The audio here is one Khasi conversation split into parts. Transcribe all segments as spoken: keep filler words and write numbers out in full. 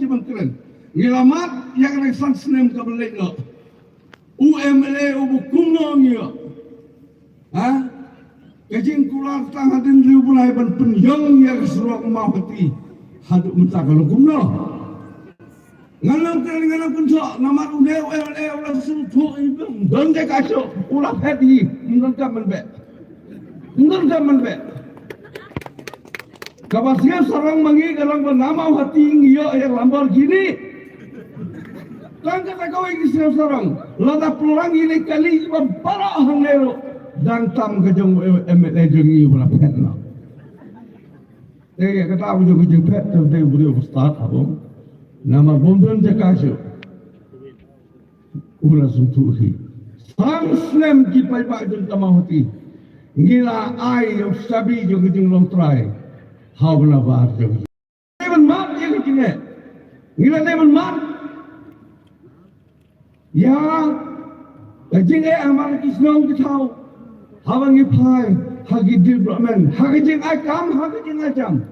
ban kren. Ngi la mad ïa kane ka san snem kaba leit noh. U M L A uba kumno ngi ïoh? Ha? Ka jingkular tang hadien Ri U Blai ban pynïong ïa ka surok Mawhati haduh mynta ka long kumno? Ngan ym kren, ngan ym kynthoh, namar une u M L A u la sngewthuh, ym don jaka shuh, u la phet hi, ym don kam ban beh. Ym don kam ban beh. Kaba sngewsarong ma ngi ka long ba na Mawhati ngi ïoh ïa ka Lamborghini. Tang kata kawei ngi sngewsarong. Lada pynlang ïa kane ka kali ba baroh hangne ruh, dang tam ka jong u M L A jong ngi ba la phet noh. Te ïa kata u jong ka jingphet te u dei u briew ba stad, ha bong. Namar bym don jaka shuh. U la sngewthuh hi. San snem ki paidbah jong ka Mawhati. Ngi la ai ïa u shabi jong ka jinglong trai ha u nabar jong ka jingeh. Ngi la dei ban mad ïa ka jingeh. Ngi la dei ban mad ïa ka jingeh ha man la ki shnong ki thaw. Haba ngi phai ha ki development, ha ka jingai kam, ha ka jingai jam.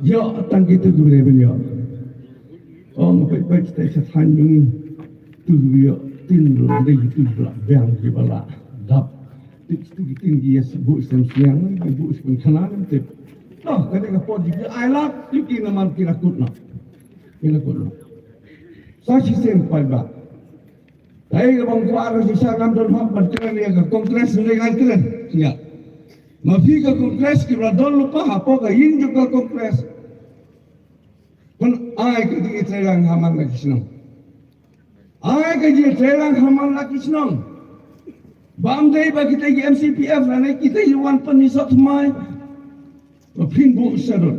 Ïoh tang kito kiba dei ban ïoh. Ong peit peit te sa than jong ngi. Tu kiba ïoh tin la dei tu kiba la biang kiba la dap. Ti ti ti ki ïa buh sien sniang, ki buh sien khana, ti. Oh, ka dei ka por jong ki ai lad, ti ki namar ki la kut noh. Ki la kut noh. Sa shisien paidbah. Kaei kaba nga kwah ruh shisha ngam don hok ban kren ïa ka Congress, ne ngan kren. Ïa. Ma phi ka Congress kiba la don lypa hapoh ka ïing jong ka Congress. Pyn ai ka jingïatreilang ha man la ki shnong. Ai ka jingïatreilang ha man la ki shnong. Bam dei ba kita ki M C P F lane kita ki wan pynïasot thymmai. Ba phin buh sharud.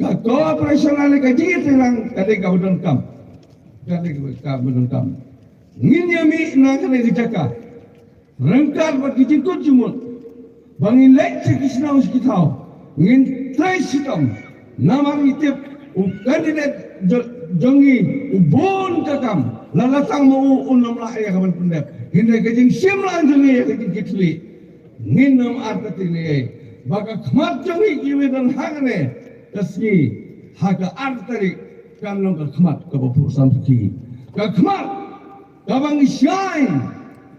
Ka cooperation lane ka jingïatreilang ka dei kaba donkam. Ka dei kaba donkam. Ngin ïa mih na kane ka jaka. Ryngkat bad ki jingkut jingmut ba ngin leit sha ki shnong sha ki thaw, ngin trei shitom. Namar ngi tip u candidate jo-, jong ngi u bun ka kam, la la tang ma u un ym lah ïa ka ban pyndep. Hynrei ka jingshim lang jong ngi ïa ka jingkitkhlieh, ngin ym artatien ei ei. Ba ka khmat jong ngi kiwei don hangne ka sngi ha ka ar tarik kan long ka khmat kaba phuh samrkhie. Ka khmat kaba ngi shai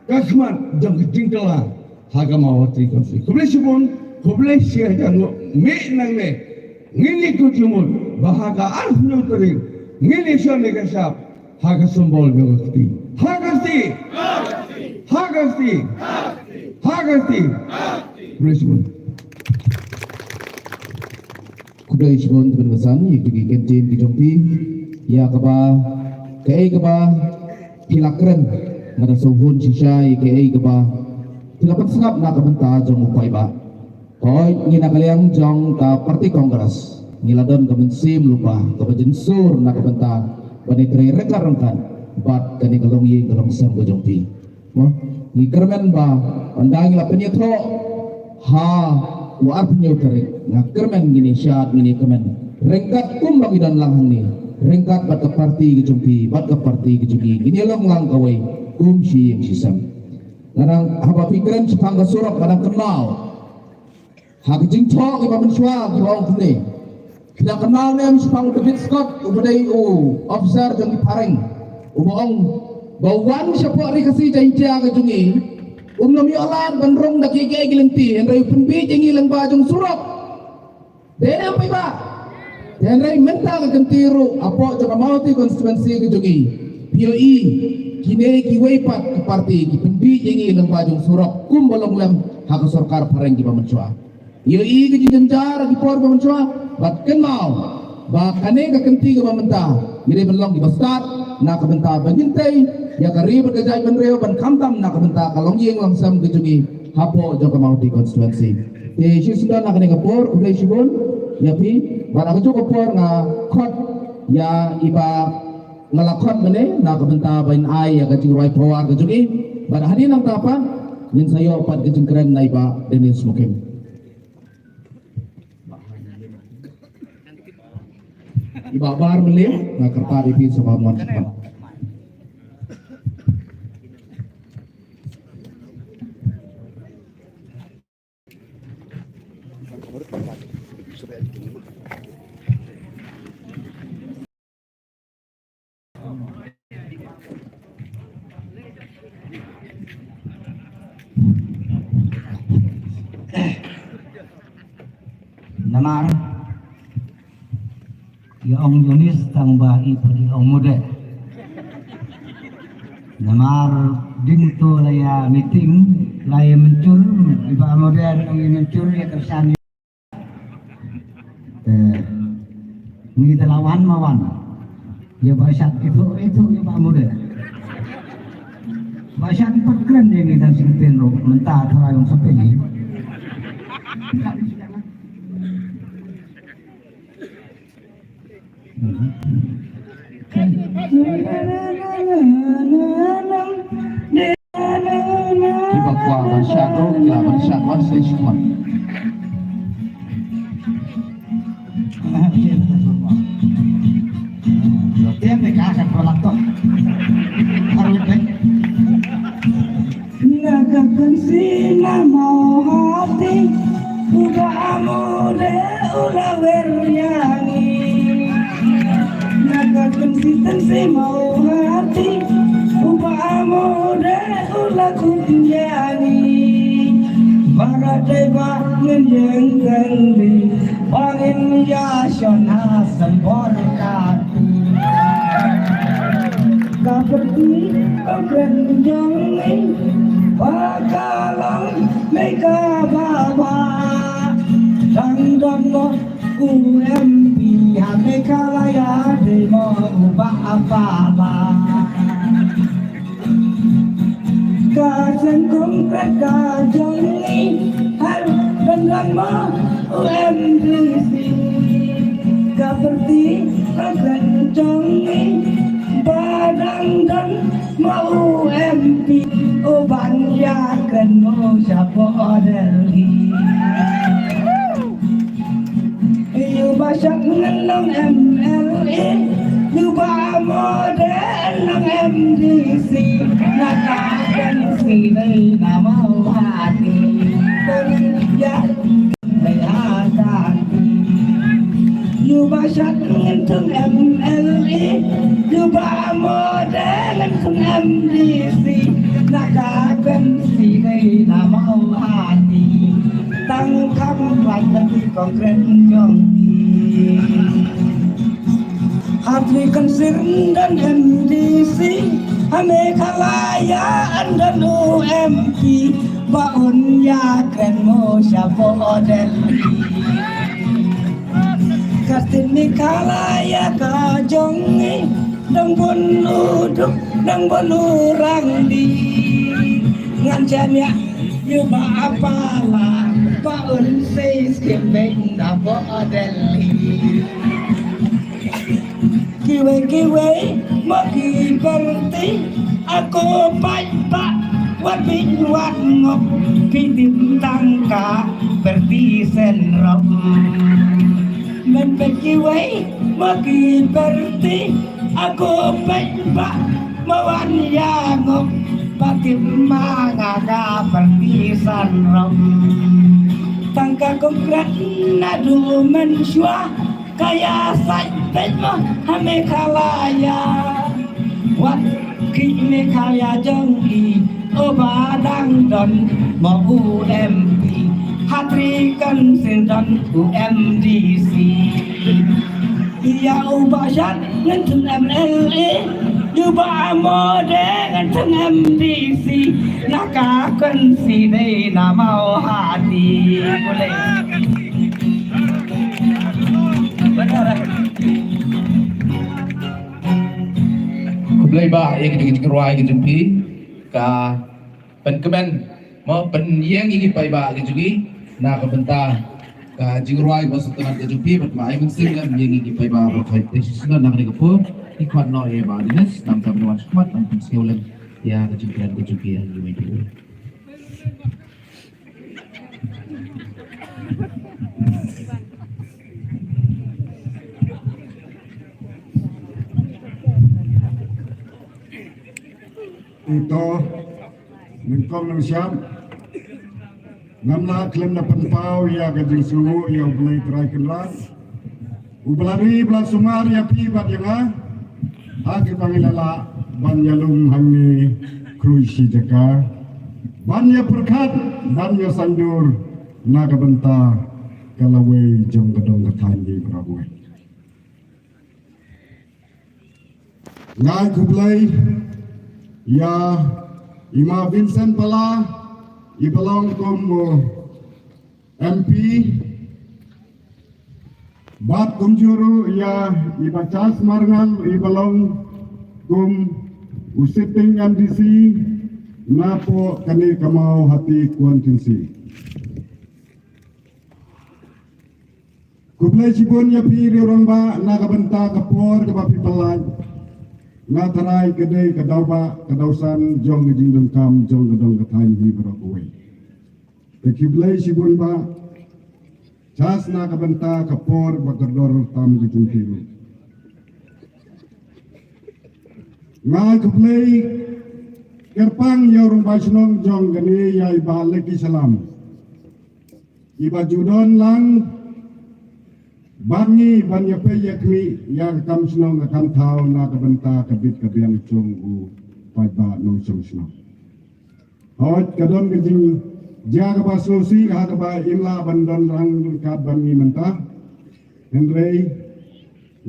ka khmat jong ka jingkylla ha ka Mawhati constituency. Khublei shibun, khublei shihajar nguh. Mih nangne ngin ïa kut jingmut ba ha ka arphew tarik ngin ïa shon ïa ka shap ha ka symbol jong ka kti. Ha ka kti. Ha ka kti. Ha ka kti. Khublei shibun. Khublei shibun Tymmen Basan ïa ki kyntien ki jong phi. Ïa kaba, kaei kaba phi la kren, nga da sngewhun shisha ïa kaei kaba phi la pynsngap na ka bynta jong u paidbah. Hooid, ngi na ka liang jong ka party Congress ngi la don ka mynsiem lypa kaba jynsur na ka bynta ban ïatrei ryngkat ryngkat bad kane ka longïing ka longsem ka jong phi. Mo, ngi kyrmen ba ynda ngi la pynïathoh ha u arphew tarik, nga kyrmen ngin ïa shad, ngin ïa kmen ryngkat kumba ngi don lang hangne, ryngkat bad ka party ka jong phi bad ka party ka jong ngi, ngin ïa long lang kawei kum shi ïing shi sem. Nga dang, haba phi kren shaphang ka surok, nga dang kynmaw ha ka jingthoh kiba mynshuwa kiba ong kumne. Phi dang kynmaw ne em shaphang u David Scott uba dei u officer jong ki phareng, uba ong ba u wan shapoh Ri Khasi Jaiñtia ka jong ngi, um nym ïoh lad ban rung da kiei kiei ki lynti, hynrei u pynbieit ïa ngi lyngba jong surok. Dei ne em paidbah? Hynrei mynta ka kynti ruh hapoh jong ka Mawhati constituency ka jong ngi, phi ïohi kine kiwei pat ki party ki pynbieit ïa ngi lyngba jong surok kumba long lem ha ka sorkar phareng kiba mynshuwa. Ïohi ka jingjynjar ha ki por ba mynshuwa, bad kynmaw ba kane ka kynti kaba mynta ngi dei ban long kiba stad na ka bynta ba ngin tei ïa ka ri bad ka jaitbynriew, ban khamtam na ka bynta ka longïing longsem ka jong ngi hapoh jong ka Mawhati constituency. Te shisien na kane ka por, khublei shibun ïa phi, bad ha kajuh ka por nga khot ïa i Bah, nga la khot mynne na ka bynta ban ai ïa ka jingrwai power ka jong ngi, bad hadien nangta pat ngin sa ïoh pat ka jingkren na i Bah Dennis Mukhim. I Bah Bar Mylliang, nga kyrpad ïa phi sngewbha mon shakhmat. Namar ïa ong Jonis tang ba i pat ïa ong Mode. Namar ding to la ïa meeting, la ïa mynjur, i Bah Mode ong ïa mynjur ïa kyrshan. Eh, ngi te la wan ma wan. Ïa ba shat itu itu ïa ba muda. Ba shat pat kren ïa ngi dan singtin ro mynta tharai ong sampai ni. Kiba kwah ban shad ruh, ïa ban shad wan sdei shuwa. Tiang dei ka kan ba lak to. Harus dei. Nga ka kynsi na mau hati, uba amo de ula wer ïa ngi. Nga ka kynsi kynsi mau hati, uba amo de ula khun ïa ngi. Baroh dei ba ngin ïeng teng di, ba ngin ïa shon ha sembor ka. Ka pyrthei ka kren jong ngi, ba ka long me ka ba ba. Dang don mo u M P ha Meghalaya, dei mo u Bah Pala. Ka seng kongkret ka jong ngi, har dang dang mo u M D C. Ka pyrthei ka seng jong ngi, ba dang dang mo u M P, u ban ïa kren mo sha border hi. Yu ba shak ngan long M L A, yu ba mo de long M D C, na ka kan si nei na mau hati. Ya, ya, ya. Yu ba shak ngan thung M L A, yu ba mo de ngan thung M D C, na ka kan si nei na mau hati. Tang kam ban tapi kongkret nyong. Hatri kan sir dan M D C, ha Meghalaya an dan u M P, ba un ïa kren mo sha border. Ka state Meghalaya ka jong ngi, dang bun u duk, dang bun u rang di. Ngan jam ïa yu Bah Pala, ba un sei skim beng da border. Kiwei kiwei mo ki pyrthei, ako paidbah wat bit wat ngop, phi tip tang ka pyrthei shen rop. Men peit kiwei mo ki pyrthei, ako paidbah mo wan ïa ngop, ba tip ma nga ka pyrthei shen rop. Tang ka kongkret naduh mynshuwa, ka ïa sait peit mo ha Meghalaya. Wat ki Meghalaya jong i, o ba dang don mo u M P, hatri kan sir don u M D C. Ïa u ba shad ngan thung M L A, ïa u ba mo de ngan thung M D C, na ka kan si dei na mau hati. Kule. Khublei ba ïa ka jingrwai ka jong phi, ka pynkmen mo pynïeng ïa ki paidbah ka jong ngi na ka bynta ka jingrwai ba sngewtynnat ka jong phi, bad ma ai mynsiem ngan ïeng ïa ki paidbah ba khoi te shisien na kane ka por. Ki khot noh ïa ba dines nam tam wan shmat nam pynsngew lem ïa ka jingkren ka jong phi ïa ngi. Ito, nyngkong nyngshap, ngam lah khlem da pynpaw ïa ka jingsngewnguh ïa U Blei Trai Kynrad, uba la ri ba la sumar ïa phi bad ïa nga ha kiba ngi la lah ban ïalum hangne khrui shi jaka, ban ïa pyrkhat, ban ïa saiñdur na ka bynta ka lawei jong ka dong ka thaiñ hi baroh kawei. Nga ai khublei ïa i Ma Vincent Pala, i ba long kum u M P, bad kumjuh ruh ïa i Bah Charles Marngar, i ba long kum u sitting M D C napoh kane ka Mawhati constituency. Khublei shibun ïa phi riew rangbah na ka bynta ka por kaba phi pynlait. Nga tharai ka dei ka daw ba, ka daw san jong ka jingdonkam jong ka dong ka thaiñ hi baroh kawei. Te khublei shibun Bah Charles na ka bynta ka por bad ka kordor tam ka jong phi ruh. Nga ai khublei kyrpang ïa u rangbah shnong jong kane, ïa i Bah Lucky Shylla, i ba ju don lang bad ngi ban ïapeit ïakhmih ïa ka kam shnong ka kam thaw na ka bynta ka bit ka biang jong u paidbah nongshong shnong. Hooid, ka don ka jingjia kaba sngewsih ha kaba im lah ban don rang ryngkat bad ngi mynta. Hynrei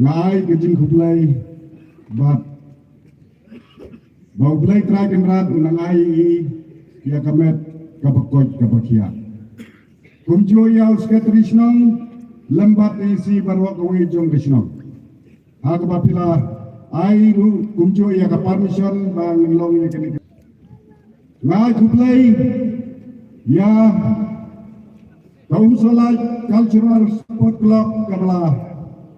nga ai ka jingkhublei bad ba U Blei Trai Kynrad un nang ai ïa ka met kaba koit kaba khiah. Kumjuh ïa u Secretary Shnong lem bad ïa i C baroh kawei jong ka shnong. Ha kaba phi la ai ruh kumjuh ïa ka permission ba ngin long ïa kane ka. Nga ai khublei ïa ka Umsohlait Cultural Sport Club kaba la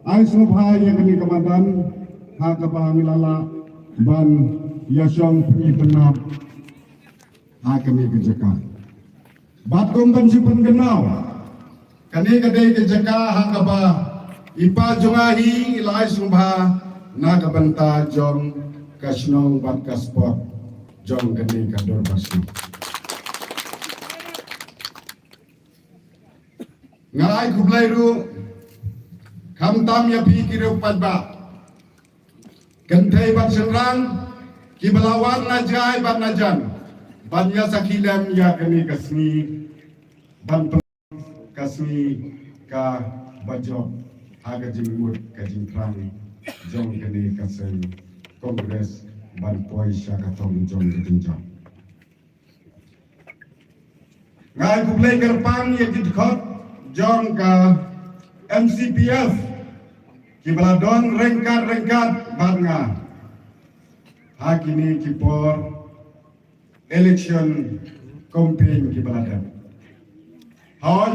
ai sngewbha ïa kane ka madan ha kaba ngi la lah ban ïashong pyni pynnap ha kane ka jaka. Bad kum ban shu pynkynmaw, kane ka dei ka jaka ha kaba i pa jong nga hi i la ai sngewbha na ka bynta jong ka shnong bad ka sport jong kane ka dorbar shnong. Nga ai khublei ruh khamtam ïa phi ki riew paidbah, kynthei bad shynrang kiba la wan na jngai bad na jan ban ïa sakhi lem ïa kane ka sngi, ban pynlong ka sngi kaba jop ha ka jingmut ka jingthrang jong kane ka seng Congress ban poi sha ka thong jong ka jingjop. Nga ai khublei kyrpang ïa ki dkhot jong ka M C P F kiba la don ryngkat ryngkat bad nga ha kine ki por election campaign kiba la dep. Hooid,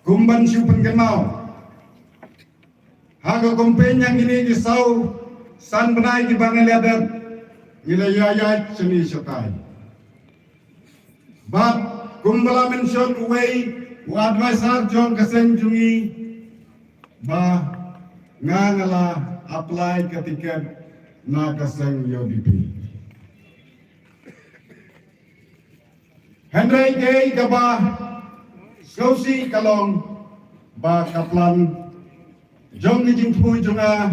kum ban shu pynkynmaw, ha ka campaign ïa kine ki saw san bnai kiba ngi la dep, ngi la ïaid ïaid shane shatai. Bad kumba la mention uwei u advisor jong ka seng jong ngi, ba nga nga la apply ka tiket na ka seng U D P. Hynrei kaei kaba sngewsih ka long ba ka plan jong ka jingthmu jong nga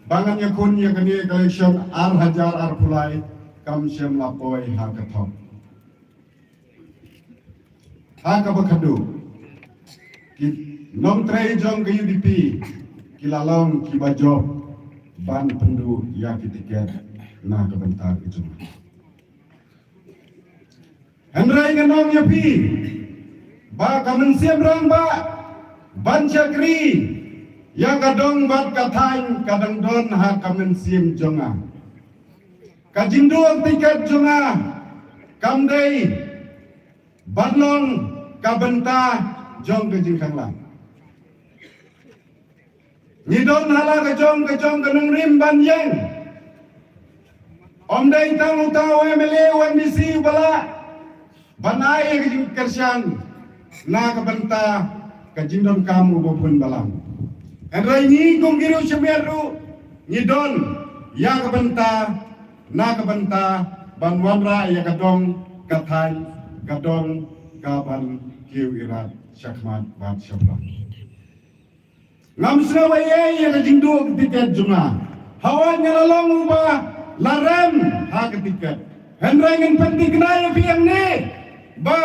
ba ngan ïakhun ïa kane ka election ar hajar arphew lai kam shym la poi ha ka thong. Ha kaba khadduh, ki nongtrei jong ka U D P ki la long kiba jop ban pynduh ïa ki tiket na ka bynta ka jong nga. Hynrei ngan ong ïa phi ba ka mynsiem rangbah ban shakri ïa ka dong bad ka thaiñ ka dang don ha ka mynsiem jong nga. Ka jingduh tiket jong nga kam dei ban long ka bynta jong ka jingkhang lang. Ngi don ha la ka jong ka jong ka nongrim ban ïeng. Ym dei tang uta u M L A u M D C uba lah ban ai ïa ka jingkyrshan na ka bynta ka jingdonkam uba bun balang. Hynrei ngi kum ki riew shimet ruh ngi don ïa ka bynta, na ka bynta ban wanrah ïa ka dong ka thaiñ, ka dong ka ban kiew irat shakhmat bad shaphrang. Ngam sngew ei ei ïa ka jingduh tiket jong nga. Hawei nga la long uba la rem ha ka tiket. Hynrei ngin pynthikna ïa phi hangne ba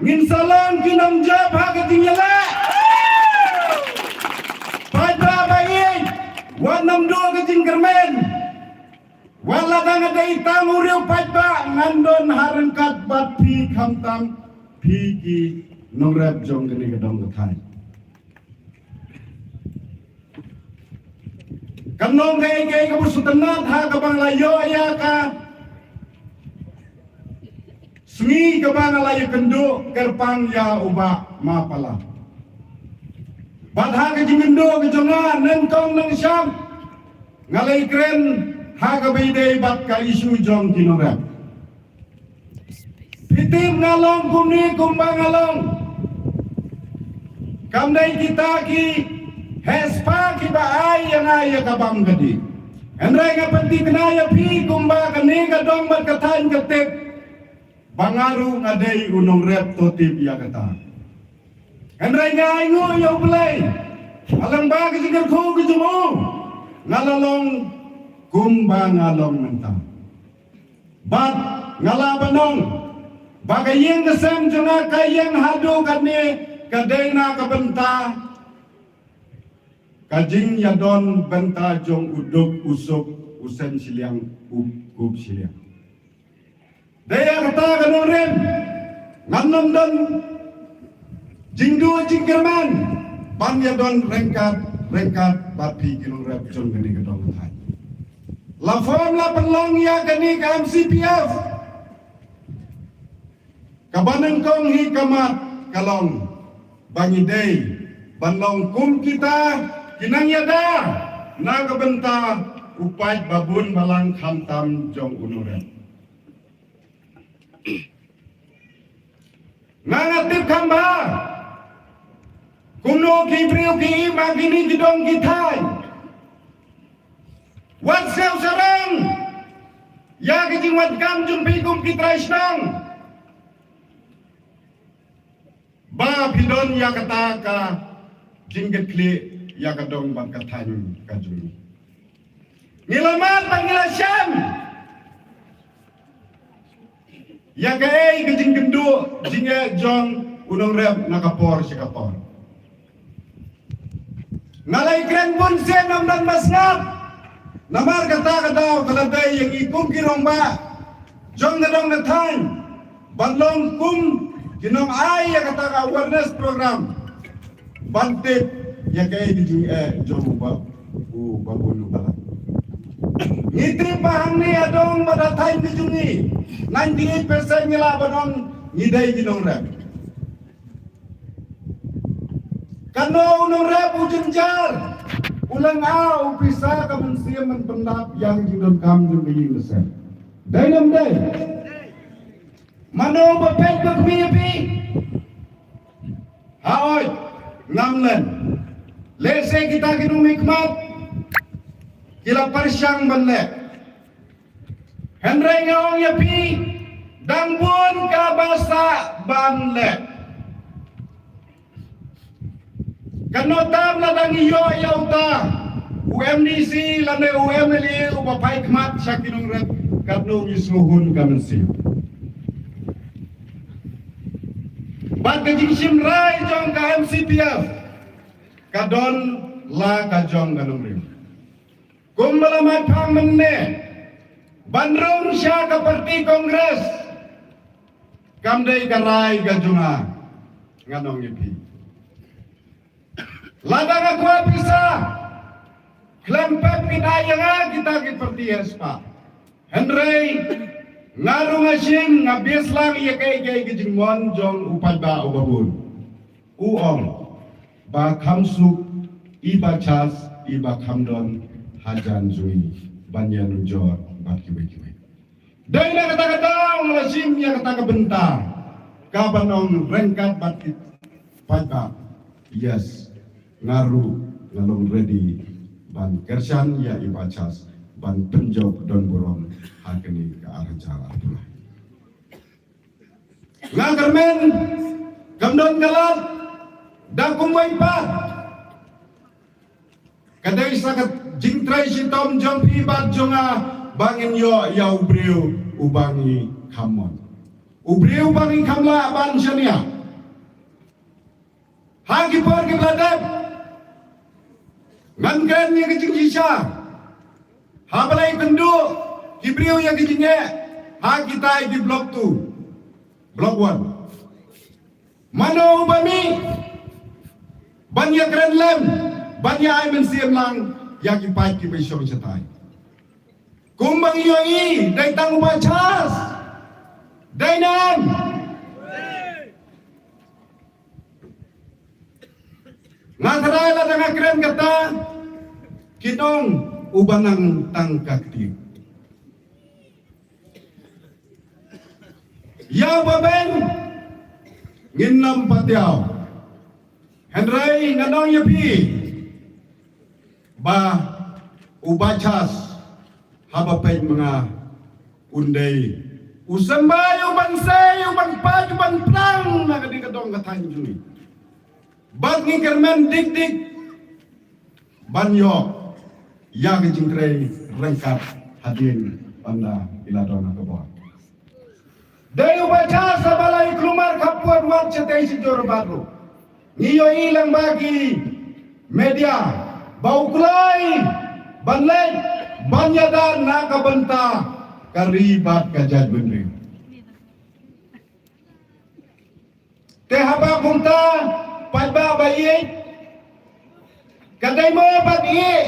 ngin sa long ki nongjop ha ka jingïaleh. Paidbah ba ïeit, wat nym duh ka jingkyrmen. Wat la dang dei tang u riew paidbah ngan don ha ryngkat bad phi khamtam phi ki nongrep jong kane ka dong ka thaiñ. Kan long kaei kaei kaba sngewtynnat ha kaba nga la ïoh ïa ka sngi kaba nga la ïakynduh kyrpang ïa u Bah Mapala. Bad ha ka jingkynduh ka jong nga nyngkong nyngshap nga la ïakren ha kaba ïadei bad ka issue jong ki nongrep. Phi tip nga long kumne kumba nga long. Kam dei kita ki heh spah kiba ai ïa nga ïa ka bam ka dih. Hynrei nga pynthikna ïa phi kumba kane ka dong bad ka thaiñ ka tip ba nga ruh nga dei u nongrep, to tip ïa kata. Hynrei nga ainguh ïa U Blei, ha lyngba ka jingkyrkhu ka jong u, nga la long kumba nga long mynta. Bad nga lah ban ong ba ka ïing ka sem jong nga ka ïeng haduh katne ka dei na ka bynta ka jingïadon bynta jong u duk u suk, u sem shiliang, u kup shiliang. Dei ïa kata ka nongrim ngan nym don jingduh jingkyrmen ban ïadon ryngkat ryngkat bad phi ki nongrep jong kane ka dong ka thaiñ. La form la pynlong ïa kane ka M C P F. Kaba nyngkong hi ka mat ka long ba ngi dei ban long kum kita ki nongïada na ka bynta u paid ba bun balang khamtam jong u nongrep. Nga nga tip kham bha kumno ki briew ki im ha kine ki dong ki thaiñ. Wat sngewsarong ïa ka jingwad kam jong phi kum ki trai shnong ba phi don ïa kata ka jingkitkhlieh ïa ka dong bad ka thaiñ ka jong ngi. Ngi la mad bad ngi la shem ïa kaei ka jingkynduh jingeh jong u nongrep na ka por sha ka por. Nga la ïakren bun sien ym don ba sngap. Namar kata ka daw ka la dei ïa ngi kum ki rangbah jong ka dong ka thaiñ ban long kum ki nongai ïa kata ka awareness program ban tip ïa kaei ka jingeh jong u ba u babun u balang. Ngi tip ba hangne ha dong bad ha thaiñ ka jong ngi ninety eight percent ngi lah ban ong ngi dei ki nongrep. Kano u nongrep u jynjar u lynga u pisa ka mynsiem ban pyndap ïa ka jingdonkam jong ka ïing ka sem. Dei ne ym dei? Mano ba peit ba kmie ïa phi? Haoid, ngam len. Lehse kita ki nongmihkhmat ki la pyrshang ban leh. Hynrei nga ong ïa phi, dang bun kaba sah ban leh. Kano tam la dang ïoh ïa uta u M D C lane u M L A uba phai khmat sha ki nongrep, katno ngi sngewhun ka mynsiem. Bad ka jingshim rai jong ka M C P F ka don la ka jong ka nongrim. Kumba la mad phang mynne ban rung sha ka party Congress kam dei ka rai ka jong nga, ngan ong ïa phi. Lada nga kwah pisa khlem pep phi dei ïa nga kita ki party heh spah. Hynrei nga rung nga shim nga bias lang ïa kaei kaei ka jingmon jong u paidbah uba bun. U ong ba kham suk i ba chas i ba kham don hajan jong i ban ïanujor bad kiwei kiwei. Dei na kata ka daw nga la shim ïa kata ka bynta kaban ong ryngkat bad ki paidbah. Yes, nga ruh nga long ready ban kyrshan ïa i ba chas ban pynjop don burom ha kane ka ar hajar arphew lai. Nga kyrmen kam don ka lad da kumwei pat. Ka dei sa ka jingtrei shitom jong phi bad jong nga ba ngin ïoh ïa u briew uba ngi kham mon, u briew uba ngi kham lah ban shaniah. Ha ki por kiba la dep Ngan kren ïa ka jingshisha. Haba la ïakynduh ki briew ïa ka jingeh ha kitai ki block two, block one. Mano uba mih ban ïakren lem, ban ïa ai mynsiem lang ïa ki paid kiba shong shatai? Kumba ngi ïohi, dei tang u Bah Charles. Dei ne em? Nga tharai lada nga kren kata, kin ong uba nang tang ka ktien. Ïa uba beiñ ngin nym patiaw. Hynrei ngan ong ïa phi ba u Bah Charles, haba peit ma nga, un dei u symbai, u ban sei, u ban pait, u ban plang na ka ding ka dong ka thaiñ jong ngi. Bad ngi kyrmen dik dik ban ïoh ïa ka jingtrei ryngkat hadien ynda i la don ha ka bor. Dei u Bah Charles haba la ïa kulmar khappud wat shatei shijur bad ruh ngi ïohi lang ba ki media ba u kloi ban leit ban ïada na ka bynta ka ri bad ka jaitbynriew. Te haba kumta, paidbah ba ïeit, ka dei mo ban ïeit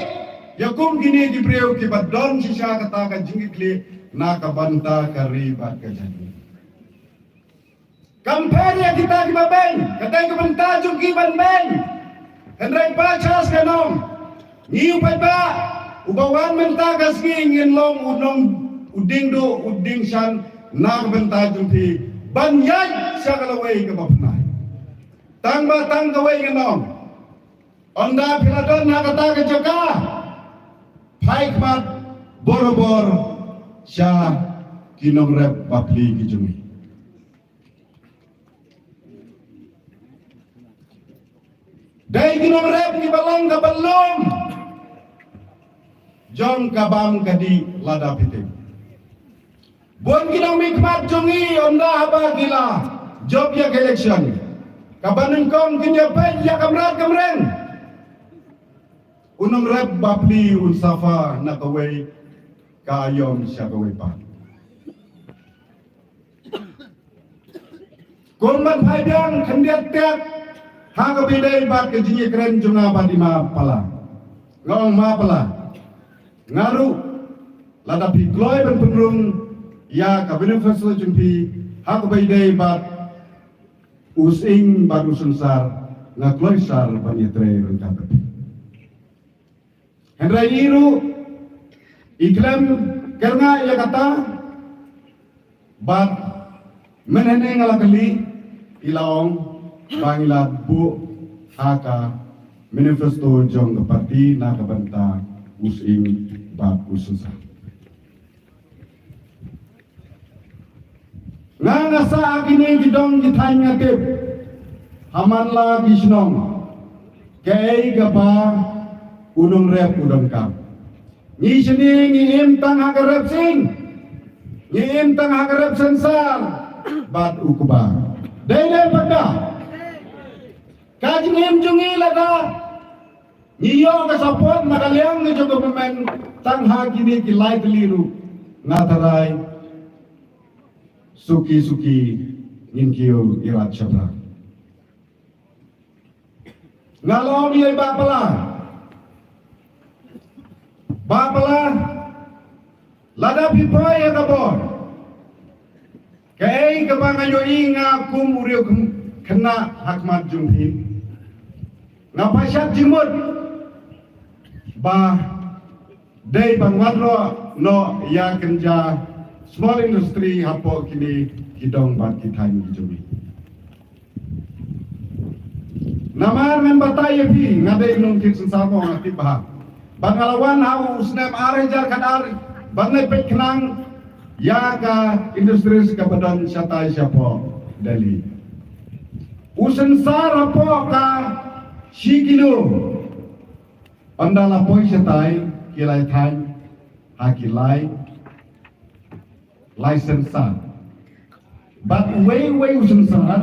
ïa kum kine ki briew kiba don shisha kata ka jingkitkhlieh na ka bynta ka ri bad ka jaitbynriew. Kam pher ïa kita kiba beiñ, ka dei ka bynta jong ki ban beiñ. Hynrei Bah Charles, ngan ong, ngi u paidbah uba wan mynta ka sngi ngin long u nong, u diengduh, u dieng shan na ka bynta jong phi ban ïaid sha ka lawei kaba pynai. Tang ba tang kawei ngan ong, ynda phi la don ha kata ka jaka, phai khmat borabor sha ki nongrep bapli ki jong ngi. Dei ki nongrep kiba long kaba lum jong ka bam ka dih lada phi tip. Bun ki nongmihkhmat jong ngi, ynda haba ki la jop ïa ka election, kaba nyngkong kin ïa peit ïa ka mrad ka mreng. U nongrep bapli un safa na kawei ka aïom sha kawei pat. Kum ban phai biang khyndiat tiat ha kaba ïadei bad ka jingïakren jong nga bad i Ma Pala. Nga ong, Ma Pala, nga ruh lada phi kloi ban pynrung ïa ka manifesto jong phi ha kaba ïadei bad u Sying bad u Synsar, nga kloi sar ban ïatrei ryngkat bad phi. Hynrei i ruh i khlem kyrngah ïa kata, bad mynhynnin nga la kylli, i la ong ba ngi la buh ha ka manifesto jong ka party na ka bynta u Sying bad u Synsar. Nga, nga sah ha kine ki dong ki thaiñ, nga tip ha man la ki shnong kaei kaba u nongrep u donkam. Ngi shane ngi im tang ha ka rep Sying, ngi im tang ha ka rep Synsar bad u Kba. Dei ne em pat? Ka jingim jong ngi lada ngi ïoh ka support na ka liang ka jong ka government tang ha kine ki lai tylli ruh, nga tharai suki suki ngin kiew ïarap shaphrang. Nga la ong ïa i Bah Pala, Bah Pala, lada phi poi ha ka bor, kaei kaba nga ïohi nga kum u riew khynnah ha khmat jong phi, nga pyrshah jingmut ba dei ban wanrah noh ïa kynja small industry hapoh kine ki dong bad ki thaiñ ki jong ngi. Namar ngan batai ïa phi, nga dei nongthied Synsar mo, nga tip bha. Bad nga la wan ha u snem ar hajar khatar ban leit peit khnang ïa ka industries kaba don shatai shapoh Delhi. U Synsar hapoh ka shi kilo. Ynda la poi shatai ki lai thaiñ ha ki lai lai Synsar. Bad uwei uwei u Synsar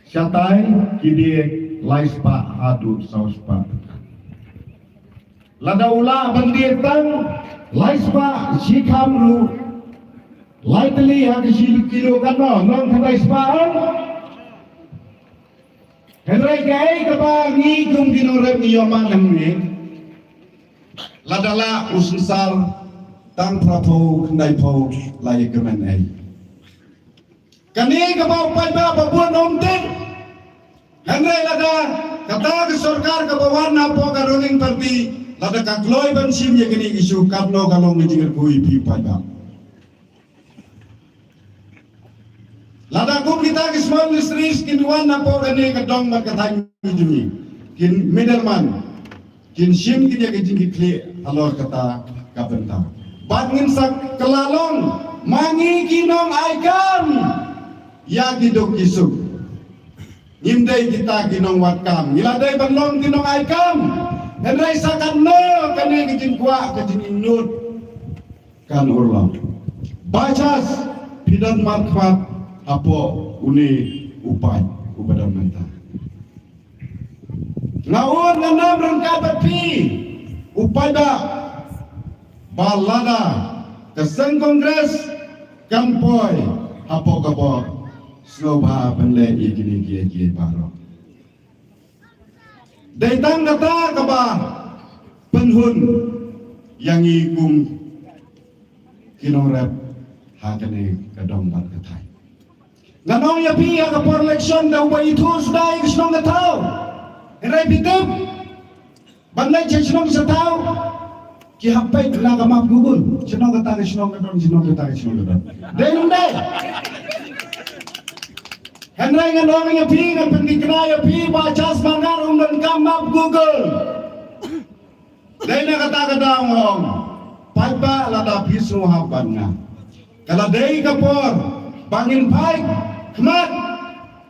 shatai ki die lai spah haduh saw spah. Lada u lah ban die tang lai spah shi kham ruh, lai tylli ha ka shi kilo katno, nong khyndai spah ong. Hynrei kaei kaba ngi kum ki nongrep ngi ïohmad hangne, lada lah u synsar tang phraphew khyndaiphew la ïa kmen ei. Kane kaba u paidbah ba bun ym tip. Hynrei lada kata ka sorkar kaba wan napoh ka ruling party, lada ka kloi ban shim ïa kane ka issue, katno ka long ka jingkyrkhu ïa phi u paidbah. Lada kum kita ki small industries kin wan napoh kane ka dong bad ka thaiñ jong ngi, kin middleman, kin shim kin ïa ka jingkitkhlieh halor kata ka bynta. Bad ngin sa kylla long, ma ngi ki nong ai kam ïa ki duk ki suk. Ngim dei kita ki nongwad kam, ngi la dei ban long ki nong ai kam. Hynrei sa katno kane ka jingkwah, ka jingïeit kan urlong. Bah Charles, phi don markhmat hapoh une u paid uba don mynta. Nga ong nga nam ryngkat bad phi u paidbah ba lada ka seng Congress kan poi hapoh ka bor, sngewbha ban leh ïa kine kiei kiei baroh. Dei tang kata kaba pynhun ïa ngi kum ki nongrep ha kane ka dong bad ka thaiñ. Ngan ong ïa phi, ha ka por election da uba ithuh suda ïa ka shnong ka thaw. Hynrei phi tip, ban leit sha shnong sha thaw, ki hap peit na ka map Google, shnong kata ka shnong ka don, shnong kata ka shnong ka don. Dei ne ym dei? Hynrei ngan ong ïa phi, ngan pynthikna ïa phi, Bah Charles Marngar um donkam map Google. Dei na kata ka daw nga ong, paidbah, lada phi sngewhap bad nga, ka la dei ka por ba ngin phai khmat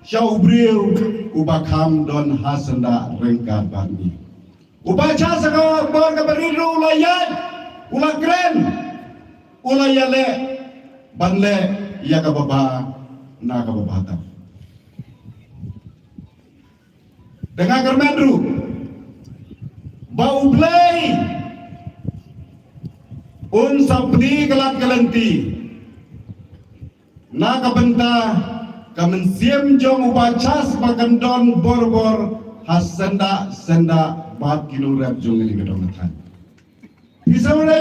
sha u briew uba kham don ha syndah ryngkat bad ngi. U Bah Charles ha ka bor kaba rit ruh u la ïaid, u la kren, u la ïaleh ban leh ïa kaba bha na kaba bha tam. Te nga kyrmen ruh ba U Blei un sa plie ka lad ka lynti na ka bynta ka mynsiem jong u Bah Charles ba kan don bor bor ha syndah syndah bad ki nongrep jong kane ka dong ka thaiñ. Phi sngewdei